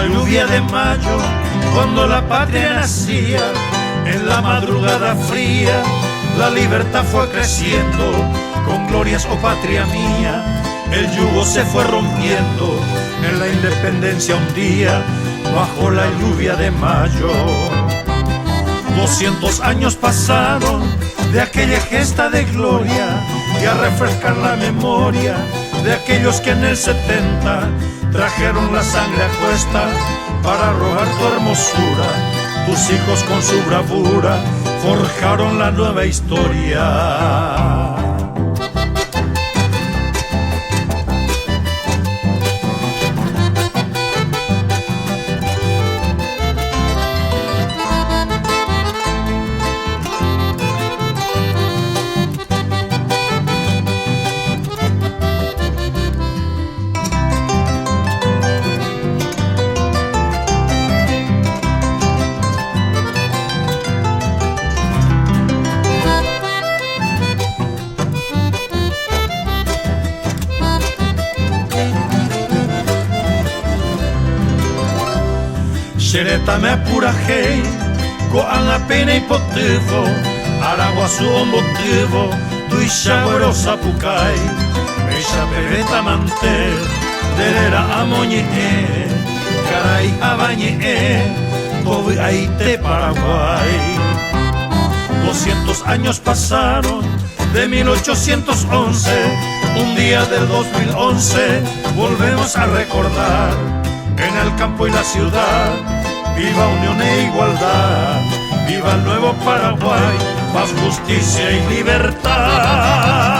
la lluvia de mayo, cuando la patria nacía, en la madrugada fría, la libertad fue creciendo, con glorias, oh patria mía, el yugo se fue rompiendo, en la independencia un día, bajo la lluvia de mayo. 200 años pasaron de aquella gesta de gloria y a refrescar la memoria de aquellos que en el 70 trajeron la sangre a cuesta para robar tu hermosura. Tus hijos con su bravura forjaron la nueva historia. Che retãme apurahéi ko'ág̃a péina ipotývo, ára guasu ombotývo tuicha guerosapukái. Péicha pevéta mante nde réra amoñe'ẽ, karai avañe'ẽ tovy'aite Paraguái. Doscientos años pasaron de 1811, un día del 2011 volvemos a recordar en el campo y la ciudad, viva unión e igualdad, viva el nuevo Paraguay, paz, justicia y libertad.